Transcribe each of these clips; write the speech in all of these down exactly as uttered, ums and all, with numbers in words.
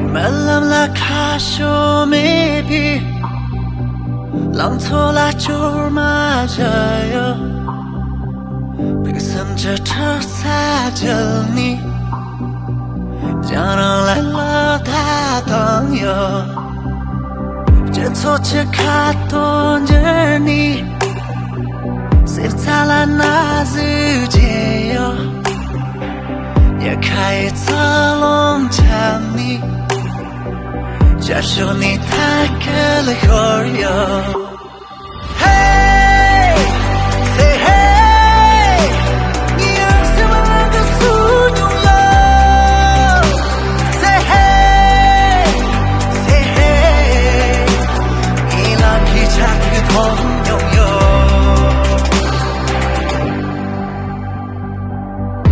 རྨི་ལམ་ལ་ཁ་ཕྱོགས་མེད་པའི་ལང་ཚོ་ལ་སྐྱོར་མ་བྱ་ཡོད། དུག་སེམས་ཀྱི་ཁྲག་རྩ་བརྒྱུད་ནས་རྒྱང་རིང་ལ་ལག་བརྡ་བཏང་ཡོད། སྤྱི་ཚོགས་ཀྱི་ཁ་ཐོར་འགྱུར་ནས་སེམས་རྩ་ལ་ན་ཟུག་བྱེད་ཡོད། ཉི་ཁ་ཡི་རྩ་རླུང་འཁྱམས་ནས་བྱ་ཤོག་ནས་ཐལ་སྐད་ཤོར་ཡོད། Hey, say hey, ངའི་ཡང་སེམས་ལ་ང་སུ་མྱོང་ཡོད། Say hey, say hey, ངའི་ལམ་གྱི་ཆར་ཐིགས་མཐོང་མྱོང་ཡོད།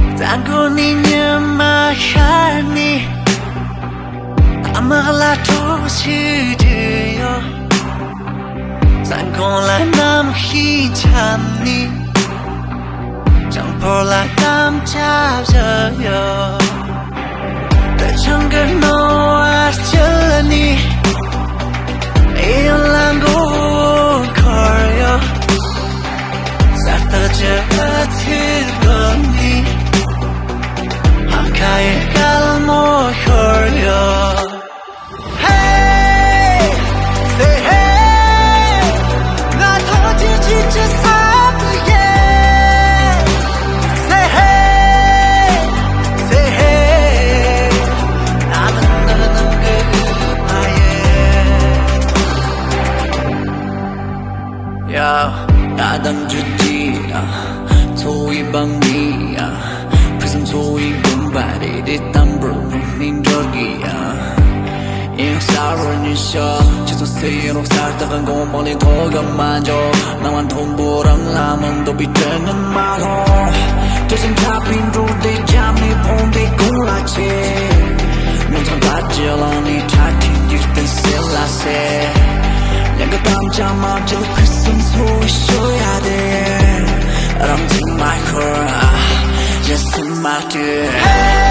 རྩྭ་མགོ་ནས་ཉི་མ་ཤར་ནས་ཐ་མག་ལ་གྲོགས་བྱེད་ཀྱི་ཡོད། ས་ཁོངས་ལ་གནམ་གཤིས་འཁྱམས་ནས་གྲང་འཕོར་ལ་དམ་བཅའ་བཞག་ཡོད། དུད་ཆང་གི་རྣོ་བ་བསྐྱུར་ནས་ཨེ་ཡོན་ལ་མགོ་བོ་འཁོར་ཡོད། ས་ཐག་གི་ཨ་ཚིག་སྒོ་ནས་ཧང་ཁ་ཡི་དཀར་མོ་ཤོར་ཡོད། Hey, say hey, ང་ཐོག་ཅི་ཅི་ཅི་ས་དུ་ཡེ། Say hey, say hey, ཨ་ལ་ན་ལ་ན་གི་ཕ་ཡེ། Yeah, ང་དང་ཇུ་ཇི་ཡ། འཚོ་བའི་འབངས་མི་ཡ། ཕུན་སུམ་ཚོགས་པའི་དགོན་པ་རེ་རེ་དམ་པོར་བུད་མེད་འགྲོ་གི་ཡ། ཡིན་ས་རུ་ཉི་ཤོག་ཆུ་ཚོད་སེར་རོགས་གསར་རྟགས་དགོང་མོ་ལས་ཐོག་གི་མ་འཇོག་ནམ་མཁའ་མཐོན་པོ་རང་ལ་མི་འདོད་པའི་དྲི་ངན་མ་ལྷོང་། དྲི་ཞིམ་ཁ་པའི་འབྲུག་སྡེ་རྒྱབ་ནས་ཕོངས་པའི་དགུང་ལ་ཆེ། ངུ་ཚང་དར་གྱི་ལང་ནས་ཁྲ་ཁྲིག་འདིར་བསྟན་སེམས་ལ་སེ། ཉན་གི་དམ་བཅའ་མ་བཅོལ་ཁུ་སིམ་འཚོ་བའི་ཤོ་ཡ་དེ། རང་ཚུགས་མ་ཤོར་ཨ། ཡ་སེམས་མ་སྤྲོས།